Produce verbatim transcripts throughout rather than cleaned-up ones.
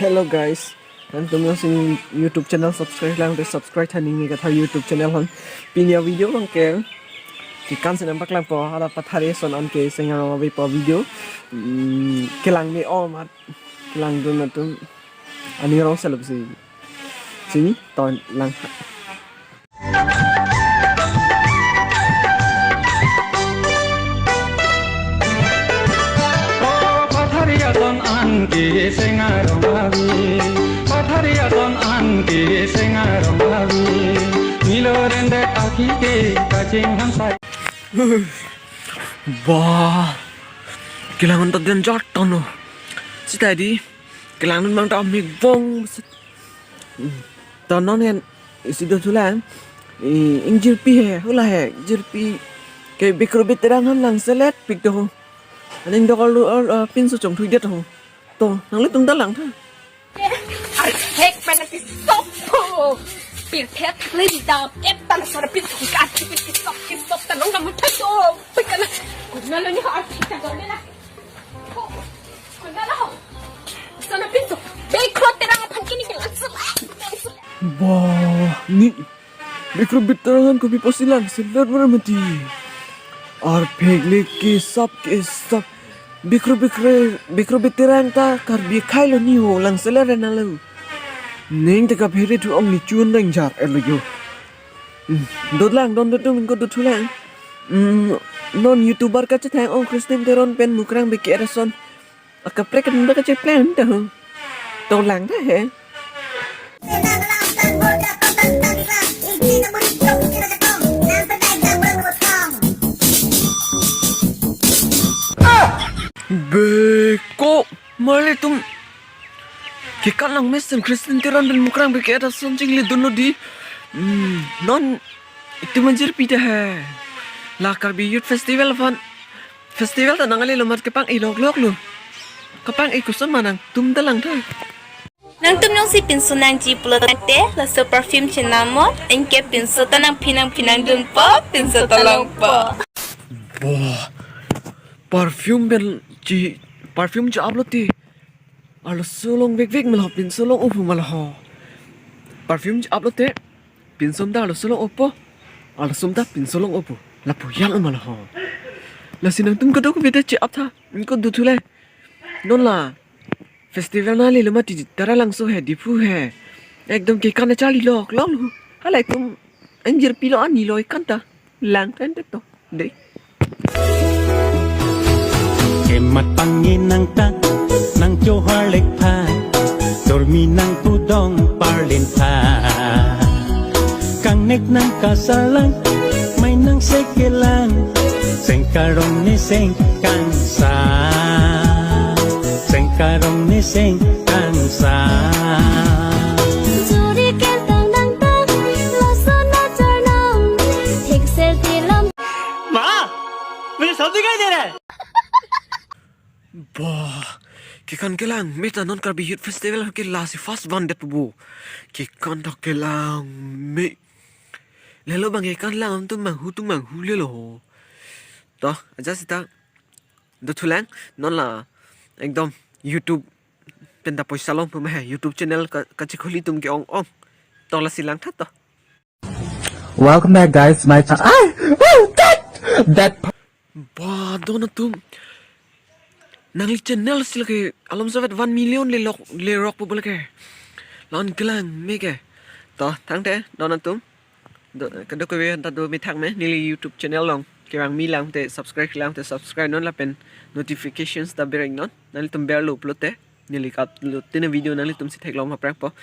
Hello guys, nangtum jongsi YouTube channel subscribe lang te subscribe tha neli kathar YouTube channel hon. Pini a-video abang ke kekan si nangpaklangpo, hala Patharia ason an ke Seng Arong avepo video. Hmm, kelang me-om at kelangdun atum ani rong seluk si. Sini ton lang. O Patharia ason an ke Seng Arong ave, Patharia ason an ke Seng Arong ave. Nilo rende aki ke kaching hangsai. Bah, kelang an ta danger tono. Sita di, kelang an abang ta mik bong. Tonon hen isi dothulang. I, ingjirpi he, hula he, jirpi. Ke Bikru Biterang han langselet pik do. Aning dokol lu, uh, pinso chongthui det ho. To, nanglitum ta lang tha. Arphek pen ati sok po. Pirphek le di dam, et tan sar pit ka ati pit sok, pit sok tan nong kamu tha to. Pit kana. Kuna lo ni arphek ta dong na. Kuna lo. Sana pit sok. Bikru Biterang aphan kini kelang sela. Bah, ni Bikru Biterang an kopi pusi langselet ver mati. Arphek le kesap kesap. Bikru Bikru Bikru Biterang ta Karbi akhai lo ni ho langselet re na lo. Ning te kaphere thu ong ni chun dang jar er lo yo. Hmm, dot lang don dot dong ko dothulang. Hmm, non YouTuber kachethang ong Christine Teron pen Mukrang Bey ke-et ason. Akaprek kan dak kacheplang ta ho. To lang ta he. Beko, mali tum. Kekan lang mesen Christine Teron pen Mukrang Bey ke-et ason chinglidun lo di. Hmm, non itum angjirpi ta he. La Karbi Youth Festival aphan. Festival ta nang ale lo mat kepang-i lok lok lo. Kepang-i koson ma nangtum ta lang tha. Nangtum jongsi pinso nangji pulo tangte, laso perfume chenamnon, anke pinso ta nangphi nangphi nangdunpo, pinso ta longpo. Bah, perfume pen chi, perfume chi-ap lote. Arloso long vekvek ma lo, pinso long-o pu ma lo ho. Perfume chi-ap lote, pinso ta arloso long-opo. Arloso ta pinso long-opo. Lapu yang ma lo ho. Lasi nangtum kadokave ta chi-ap tha. Ingko dothu le. Non la festival nang ale lo mati Taralangso he, Diphu he. Ekdom kekan charli lok lok lo. Halai tum angjirpi lo ani lo ikan ta. Lang kan te to. Dei. Kemat pangni nang ta, nang chohar lek pha. Dormi nang pudong parlin pha. Kangnek nang kasarlang, mai nang sekelang. Seng Karong ne seng kangsa. Seng Karong ne seng kangsa. Juri kentang dangtang, laso na charnam, thik ser tilam. Ma, mere sabji kai de raha hai. Bah, kekan kelang, meta non Karbi Youth Festival ke lasi first one det pu bo. Kekan ta kelang me. Lelo bang kekan lang tum manghu tum manghu lelo. To, aja sita. Dothulang, non la ekdom YouTube pen ta poisa long pu ma he, YouTube channel ka, kachikhuli tum ke-ong ong. To lasi lang tha to. Welcome back, guys, my channel. Ai! Oh, that, that. Bah, don atum. Nangli channel si lake alom savet one million le lok, le rok pu bo lake. Lon kelang me ke. To, thangte, don atum. Do, kadokave ta do methang me, neli YouTube channel along. Kevang mi lang te subscribe lang te subscribe non lapen notifications ta bereng non. Nanglitum berlo pulote. Neli ka-upload tene video nanglitum si theklong aphrang po.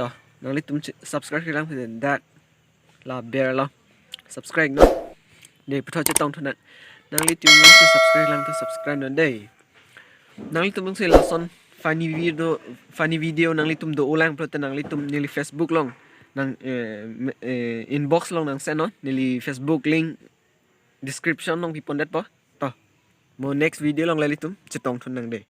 To, nanglitum si subscribe lang te dak la berlo. Subscribe non. Dei, puthot chetong thunang. Nanglitum si subscribe lang te subscribe non dei. Nanglitum si lason funny video, funny video nanglitum do-o lang pulote nanglitum neli Facebook along nang, eh, me-, eh, inbox along nang send non, neli Facebook link description along pipon det po. To. Mo next video along lalitum chetong thunang dei.